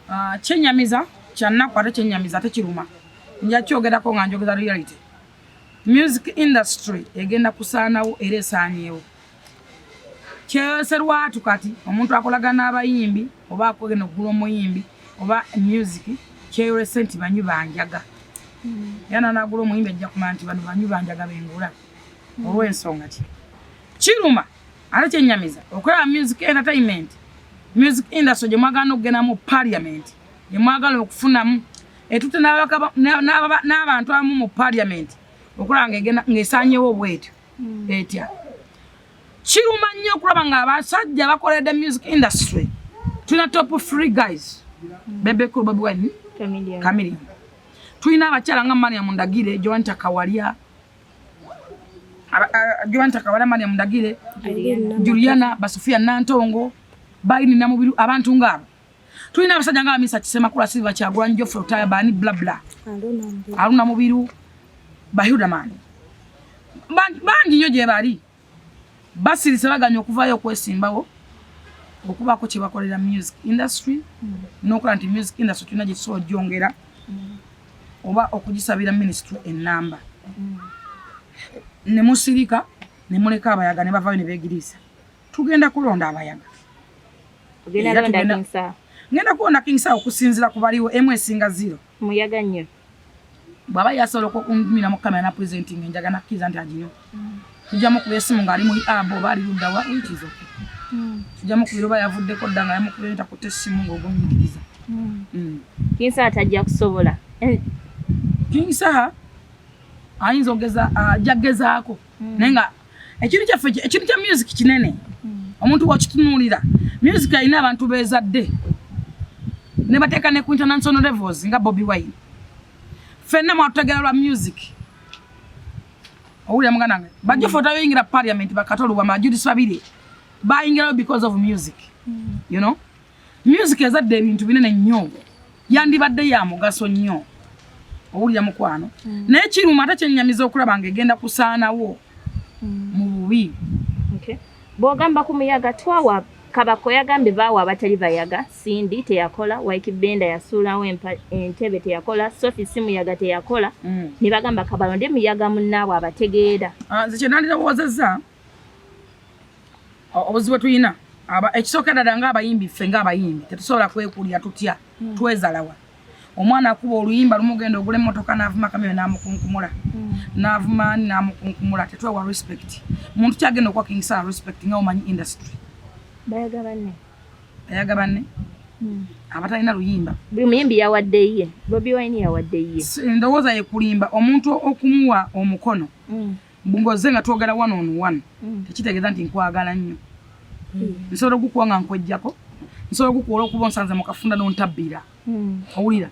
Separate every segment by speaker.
Speaker 1: Ah, kyenyamiza kyannaku ate kyenyamiza ate kiruma. Nja kyogerako nga njogeza reality. Music industry egenda kusaanawo era esaanyeewo. Kyeyolese lwatu kati omuntu akolagana n'abayimbi oba akogenda okugula omuyimbi oba music, kyeyolese nti banywi banjaga. Era nanagula omuyimbi ajja kumanya nti bano banywi banjaga bengula. Olw'ensonga ki kiruma ate kyenyamiza okulaba music entertainment, music industry gye mwagala n'okugenda mu parliament, gye mwagala okufunamu etutte n'abantu abamu mu parliament, okulaba ng'esaanyewo bwetyo etya. Kiruma nnyo okulaba ng'abasajja bakoledde music industry. Tulina top three guys: Bebe Cool, Bobi Wine,
Speaker 2: Chameleone.
Speaker 1: Chameleone. Tulina abakyala nga Mariam Ndagire, Joanita Kawalya, Joanita Kawalya, Mariam Ndagire, Juliana, Basofia Nantongo, Baini Namubiru, abantu ngaabo. Tulina abasajja nga Hamisa Kisemakula, Silver Kyagulanyi, Geoffrey Lutaaya, bani bla bla, Haruna Mubiru, Bahirudaman, bangi nnyo gye bali. Basirise baganya okuvayo okwesimbawo okubaako kye bakolera music industry n'okola nti music industry tulina gye tusobola ogyongera oba okugisabira ministry enamba. Ne musirika ne muleka abayaga ne bavayo ne beegiriisa. Tugenda kulonda abayaga.
Speaker 2: Ogenda
Speaker 1: Era
Speaker 2: londa
Speaker 1: tugenda-
Speaker 2: King Saha.
Speaker 1: Ngenda kulonda King Saha okusinziira ku baliwo, emu esinga zero.
Speaker 2: Muyaga nnyo.
Speaker 1: Bw'aba yasobola okumira mu kamera na presenting enjaga, nakkiriza nti aginywa, tujja mukuba esimu ng'ali mu abo oba ali ludda wa, which is okay. Tujja mukubira oba yavuddeko dda nga yamukubira takutte essimu ng'ogumiikiriza.
Speaker 2: King Saha tajja kusobola.
Speaker 1: King Saha ayinza ogeza, ajja gezaako, naye nga ekintu kyaffe, ekintu kya music kinene. Omuntu wakitunuulira, music alina abantu bezadde ne bateeka ne ku international levels nga Bobi Wine. Ffenna mwatutegera lwa music. Owulira muganda wange, bajjo tayoyingira parliament, bakatolubwa Judith Babirye bayingirayo because of music. Music ezadde ebintu binene nnyo, yandibadde ya mugaso nnyo. Owulira mukwano? Naye kiruma ate kyenyamiza okulaba ng'egenda kusaanawo mu bubi.
Speaker 2: Okay. Bw'ogamba ku muyaga, twawa Kabako yagambye baawa abatali bayaga. Cindy teyakola, Ykee Benda yasuulawo entebe teyakola, Sophie si muyaga teyakola. Ne bagamba kabalonde muyaga munnaabwe abategeera.
Speaker 1: Ah, nze kyenandirowoozezza, obuzibu bwe tulina, ekisooka ddala ng'abayimbi, ffe ng'abayimbi tetusobola kwekulira tutya. Twezalawa. Omwana akuba oluyimba lumugenda ogula emmotoka, n'avuma kamyo n'amukunkumula, n'avuma ani n'amukunkumula. Tetwewa respect. Muntu kyagenda okuwa King Saha respect nga omanyi industry?
Speaker 2: Bayaga banne.
Speaker 1: Ayaga banne abatalina luyimba.
Speaker 2: Buli muyimbi yawadde ye. Bobi Wine yawadde ye.
Speaker 1: Ndowooza yekulimba omuntu okumuwa omukono ngoze nga twogera one on one tekitegeeza nti nkwagala nnyo. Nsobola okukuwa nga nkwejjako, nsobola okukuwola okuba onsanze mu kafunda n'ontabbira. Owulira,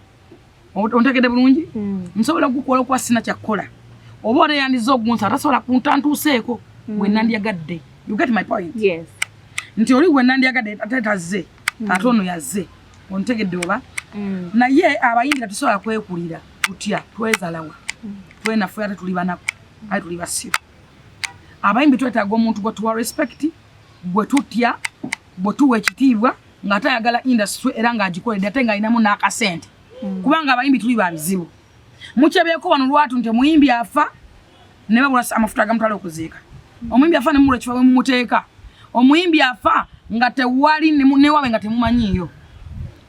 Speaker 1: ontegedde bulungi? Nsobola okukuwola okuba sina kyakkola oba oleyandiza ogunsa tasobola kuntantuuseeko bwe nandyagadde. You get my point?
Speaker 2: Yes.
Speaker 1: Nti oli gwe nandyagadde ate tazze, ate ono yazze. Ontegedde oba? Naye abayimbi tetusobola kwekulira tutya, twezalawa, twenafu ate tuli banaku ate tuli basiru. Abayimbi twetaaga omuntu gwe tuwa respect, gwe tutya, gwe tuwa ekitiibwa, ng'ate ayagala industry era ng'agikoledde ate ng'alinamu n'akasente, kubanga abayimbi tuli ba bizibu. Mukyebyeko wano lwatu nti omuyimbi afa ne babula amafuta agamutwala okuziika. Omuyimbi afa ne mubula ekifo we mumuteeka. Omuyimbi afa nga tewali newaabwe nga temumanyiiyo,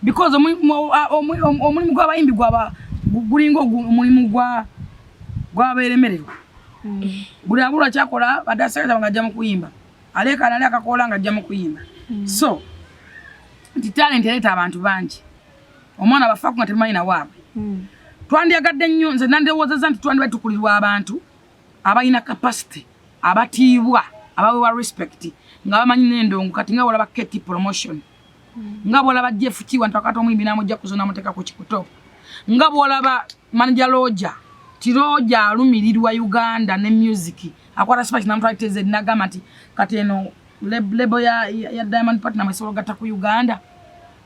Speaker 1: because omulimu gw'abayimbi gwaba gulinga omulimu gwa gwabeeremererwa. Buli abulwa kyakola badde asekata nga ajja mu kuyimba, aleekaana ali akakoola nga ajja mu kuyimba. So nti talent ereeta abantu bangi. Omwana bafaako nga temumanyi nawaabwe. Twandyagadde nnyo, nze nandirowoozezza nti twandibadde tukulirwa abantu abalina capacity, abatiibwa, abaweebwa respect, nga bamanyi n'endongo. Kati nga bwolaba KT Promotion, nga bwolaba Jeff Kiwa nti akati omuyimbi n'amugja kuzo n'amuteeka ku kikuto, nga bwolaba manager Roger ti Roger alumirirwa Uganda ne music, akwata Spice namutwala TZ n'agamba nti kati eno label ya Diamond Platnumz esobola ogatta ku Uganda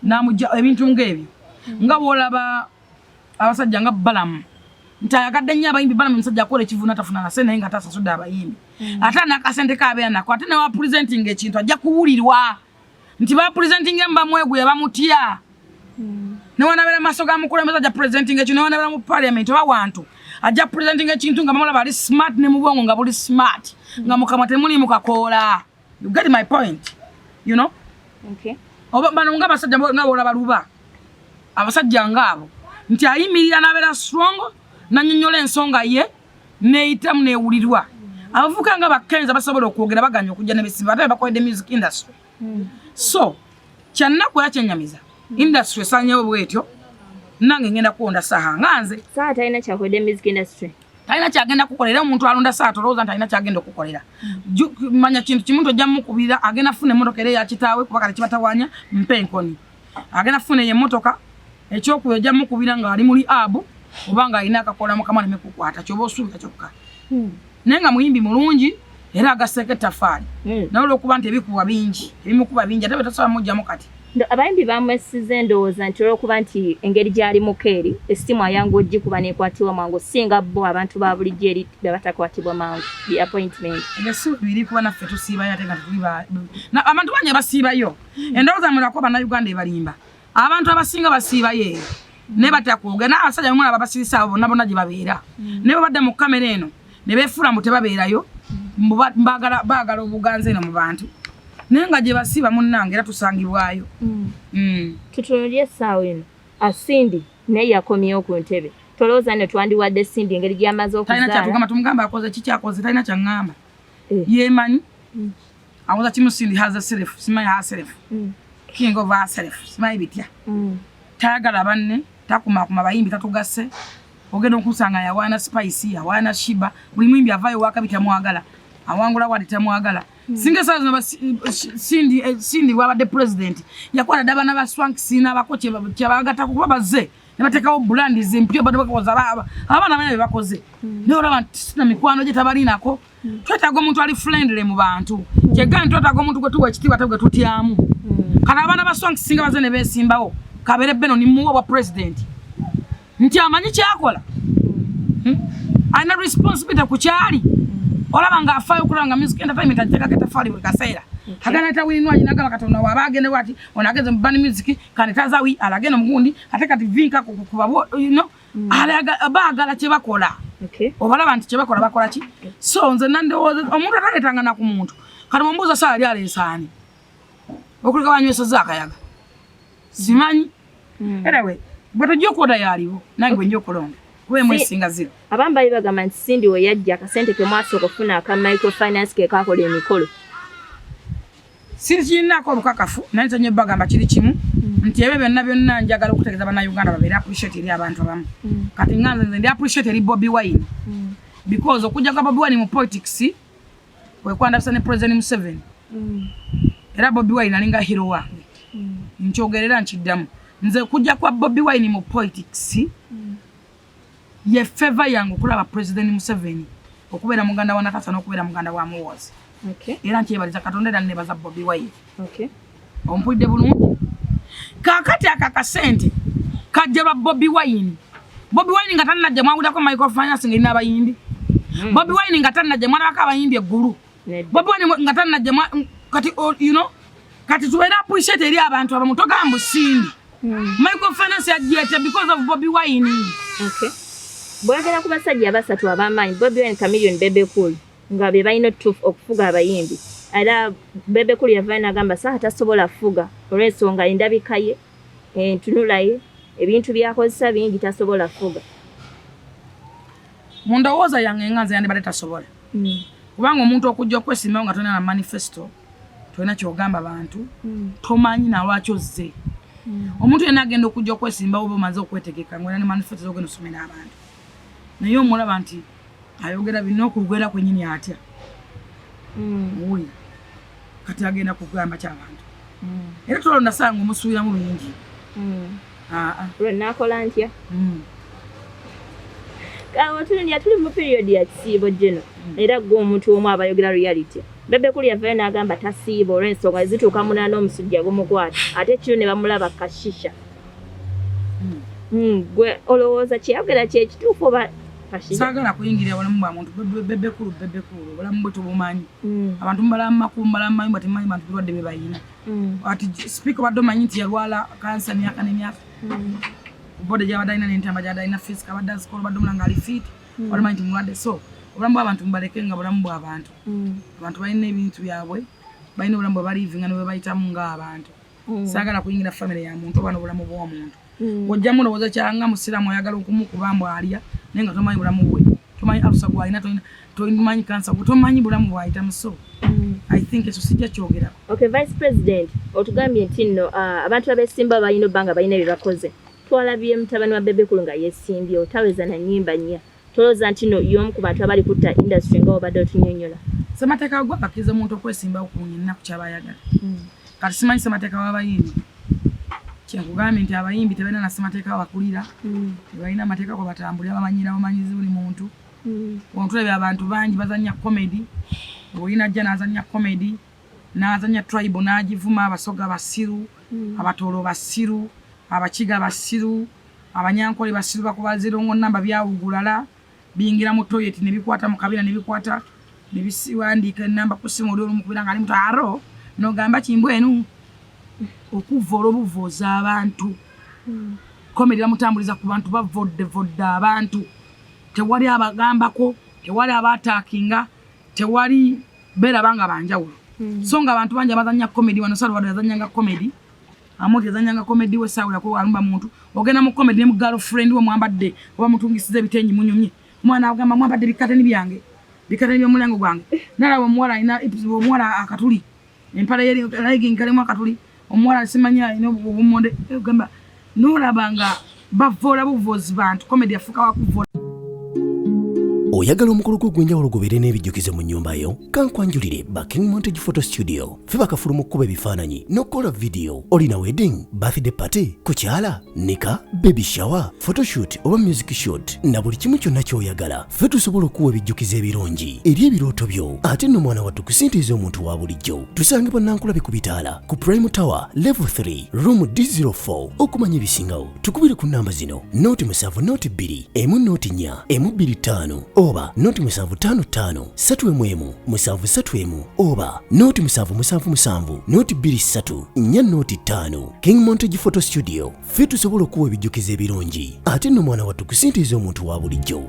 Speaker 1: n'amugja ebintu ng'ebyo, nga bwolaba abasajja nga Balamu nti ayagadde nnyo abayimbi. Balamu omusajja akola ekivuna tafuna nase, naye nga tasasudde abayimbi, ate anakasente kabeera nako, ate newa presenting ekintu ajja kuwulirwa nti ba presenting emu bamweguya bamutya. Newanabeera maaso ga mukulembeze ajja presenting ekintu, newanabeera mu parliament oba wantu ajja presenting ekintu nga bamulaba ali smart, ne mu bwongo nga buli smart, nga mukamwa temuli mukakoola. You get my point?
Speaker 2: Okay.
Speaker 1: Oba bano nga abasajja nga bolaba luba abasajja ngaabo nti ayimirira n'abeera strong, nanyonyola ensonga ye neyitamu newulirwa. Abavubuka nga bakenza basobola okwogera, baganya okujja nebisiba ate bakoledde music industry. So kyannaku era kyenyamiza, industry esanyewo bwetyo. Nange ngenda kuwonda Saha nga nze.
Speaker 2: Saha talina kyakoledde music industry.
Speaker 1: Talina kyagenda kukolera. Omuntu alonda Saha, tolowooza nti alina kyagenda okukolera. Manya kintu kimu nti ojja mukubirira, agenda funa emmotoka era eyakitaawe, kuba kati kibatawanya mpa enkoni, agenda funa eyo emmotoka. Ekyokuba ojja mukubira ng'ali muli abu oba ng'alina akakola mukama aleme kukwata, kyoba osuubira kyokka. Naye nga muyimbi mulungi era agasseeko ettafaali, naye olwokuba nti ebikuba bingi, ebimukuba bingi, ate bwe mujjamu kati.
Speaker 2: Abayimbi bamwesiza endowooza nti olwokuba nti engeri gy'ali mukeeri, essimu ayangu ogikuba n'ekwatibwa mangu, singa bo abantu ba bulijjo eri be batakwatibwa mangu the appointment.
Speaker 1: Ebyo si biri, kuba naffe tusiibayo ate nga tetuli abantu bangi basiibayo. Endowooza mulako bannayuganda ebalimba. Abantu abasinga basiibayo eyo naye batya kwogera. N'abasajja bemulaba basirisa abo bonna bonna gye babeera, naye bwe badda mu kamera eno ne beefuula mbu tebabeerayo, mbu baagala obuganzi eno mu bantu, naye nga gye basiiba munnange era tusangibwayo.
Speaker 2: Tutunulye essaawa eno, Cindy naye yakomyewo ku ntebe. Tolowooza nno twandiwadde Cindy engeri gy'amaze
Speaker 1: Talina
Speaker 2: okuzaala?
Speaker 1: kyatugamba. Tumugamba akoze kikyakoze, talina kyaŋŋamba.
Speaker 2: Eh.
Speaker 1: Yeemanyi. Awoza kimu, Cindy has a self, simanyi herself, king of herself, simanyi bitya. Tayagala banne, takumakuma bayimbi, tatugasse. Ogenda okusanga yawaana Spice, yawaana Shiba, buli muyimbi avaayo wakabi tamwagala, awangula wadi tamwagala. Singa esaawa zino Cindy, Cindy bwabadde president, yakwata dde abaana ba Swanks n'abako kyebagattako, kuba bazze ne bateekawo brands empya, badde bakoza abaana bana bye bakoze, naye olaba nti sina mikwano gye tabalinako. Twetaaga omuntu ali friendly mu bantu, kyegga nti twetaaga omuntu gwe tuwa ekitiibwa ate gwe tutyamu. Kati abaana ba Swanks singa baze ne beesimbawo, kabeere beno nimuwa bwa president nti amanyi kyakola. Alina responsibility ku kyali, olaba nga afaayo okulaba nga music entertainment agiteekako etafaali buli kaseera. Agenda tawinwagi nagamba Katonda waaba agende bwati, ono agenze mu band music kandi tazawi alagenda omugundi ate kati vinka kuba baagala kye bakola. Obalaba nti kyebakola bakola ki. So nze nandowooza omuntu ataleetanga na ku muntu. Kati mumbuuza saa yali aleesaani okuleka banyweseza akayaga, simanyi. Anyway, bwe tujja okwoda yaliwo, nange bwe nja okulonda kuba emu esinga zero.
Speaker 2: Abamu bali bagamba nti Cindy we yajja, akasente ke mwasooka okufuna aka microfinance ke kakola emikolo.
Speaker 1: Sirikirinako obukakafu, naye nze nnyo bagamba kiri kimu nti ebyo byonna byonna njagala okutegeeza bannayuganda babeere appreciate eri abantu abamu. Kati nga nze ndi appreciate eri Bobi Wine, because okujja kwa Bobi Wine mu politics kwekwandabisa ne President Museveni. Era Bobi Wine alinga hero wange, nkyogerera nkiddamu. Nze kujja kwa Bobi Wine mu politics ye favor yange okulaba President Museveni okubeera muganda wa Natasa n'okubeera muganda wa Muwozi. Era nkyebaliza Katonda, era nebaza Bobi Wine. Ompulidde bulungi? Kaakati ako akasente kajja lwa Bobi Wine. Bobi Wine nga tannajja, mwawulirako microfinance ng'erina abayimbi? Bobi Wine nga tannajja, mwalabako abayimbi eggulu?
Speaker 2: Nedda.
Speaker 1: Bobi Wine nga tannajja, kati kati tubeere appreciate eri abantu abamu. Togamba Cindy microfinance yajja because of Bobi Wine.
Speaker 2: Okay. Bw'oyogera ku basajja abasatu ab'amaanyi, Bobi Wine, Chameleone, Bebe Cool, nga be balina okufuga abayimbi, era Bebe Cool yavayo n'agamba Saha tasobola kufuga olw'ensonga endabika ye, entunula ye, ebintu by'akozesa bingi, tasobola kufuga.
Speaker 1: Mu ndowooza yange nga nze, yandibadde tasobola, kubanga omuntu okujja okwesimbawo nga tolina na manifesto, tolina kyogamba bantu, tomanyi nalwaki ozze. Omuntu yenna agenda okujja okwesimbawo oba omaze okwetegeka ngaolina ne manifesto zogenda osomera abantu, naye omulaba nti ayogera bino okwogera kwenyini atya. Owulira kati agenda kugamba kyabantu, era tolonda sanga omusuubiramu bingi. Aa.
Speaker 2: Lwe naakola ntya? Awo tulina tuli mu period ya kisiibo gino, era gwe omuntu omu abayogera reality. Bebe Cool yavayo n'agamba tasiiba olw'ensonga zituuka 8 omusujja gumukwata, ate kiro ne bamulaba kashisha. Gwe olowooza kyeyogera kyekituufu oba
Speaker 1: Saagala kuyingirira bulamu bwa muntu. Bebe Cool, Bebe Cool, obulamu bwe tubumanyi. Abantu mubala mumakulu, mubala mumayumba, temumanyi bantu birwadde bye bayina. Ati speaker, obadde omanyi nti yalwala kansa myaka n'emyaka? Body gyabadde alina n'entamba gyabadde alina, physical abadde azikola, obadde omulanga ali fit, obadde omanyi nti mulwadde? So obulamu bw'abantu mubaleke nga bulamu bw'abantu. Abantu balina ebintu byabwe, balina obulamu bwe balivinga ne bwe bayitamu ng'abantu. Saagala kuyingira famire ya muntu oba n'obulamu bw'omuntu. Ojjamu olowooza kyanga musiraamu oyagala okumukuba mbu alya, naye nga tomanyi bulamu bwe, tomanyi ulcer gwalina, tomanyi kansa, tomanyi bulamu bwayitamu. So I think ekyo sijja kyogerako.
Speaker 2: Okay, Vice President, otugambye nti nno abantu abeesimba balina obba nga balina bye bakoze. Twalabye mutabani wa Bebe Cool nga yeesimbye, otaweza na nnyimba nnya. Tolowooza nti nno y'omu ku bantu abali kutta industry nga obadde otunyonnyola?
Speaker 1: Ssemateeka gwa akkiriza omuntu okwesimbawo ku nnaku kyaba ayagala. Kati simanyi ssemateeka w'abayimbi. Kyenkugambye nti abayimbi tebalina na ssemateeka bakulira, tebalina amateeka kwe batambulira, bamanyira bumanyizi buli muntu. Ontulabye, abantu bangi bazanya comedy. Olina ajja n'azanya comedy, n'azanya tribe, n'agivuma: Abasoga basiru, Abatoolo basiru, Abakiga basiru, Abanyankole basiru, bakuba zirongo namba byawugulala, biyingira mu toilet ne bikwata mu kabina ne bikwata ne bisiwandiika enamba ku simu. Oli olumukubira nga ali mutwaro, nogamba kimbwenu okuvoola obuvooza abantu. Comedy bamutambuliza ku bantu, bavoddevodde abantu, tewali abagambako, tewali abataakinga, tewali beeraba nga banjawulo. So nga abantu bangi abazanya comedy wano. Salvador yazanyanga comedy, Amoti yazanyanga comedy we saawe alumba muntu. Ogenda mu comedy ne mu girlfriend we, mwambadde oba mutungisiza ebitengi, munyumye, omwana agamba mwambadde bikateni byange, bikateni by'omulyango gwange. Nalaba omuwala alina omuwala akatuli, empale legging kalimu akatuli, omuwala simanyi alina obumonde. Gamba nolaba nga bavoola buvoozi bantu. Comedy yafuuka wakuvoola.
Speaker 3: Oyagala omukolo gwo ogw'enjawulo gubeere n'ebijjukizo mu nnyumba yo? Kankwanjulire ba King Montage Photo Studio. Ffe bakafulu mu kkuba ebifaananyi n'okukola vidiyo. Olina wedding, birthday party, kukyala, nika, baby shower, photoshoot oba music shoot, na buli kimu kyonna ky'oyagala, ffe tusobola okuwa ebijjukizo ebirungi eri ebirooto byo. Ate nno mwana wattu, kusintiiza omuntu wa bulijjo. Tusangibwa Nankulabi ku bitaala ku Prime Tower, level 3, room D04. Okumanya ebisingawo, tukubire ku namba zino: 0 7 02 1 04 1 25 oba 0755 3 1 7 3 1 oba 0777 0 2 3 4 0 5. King Montage Photo Studio, ffe tusobola okuwa ebijjukizo ebirungi. Ate nno mwana wattu, kusintiiza omuntu wa bulijjo.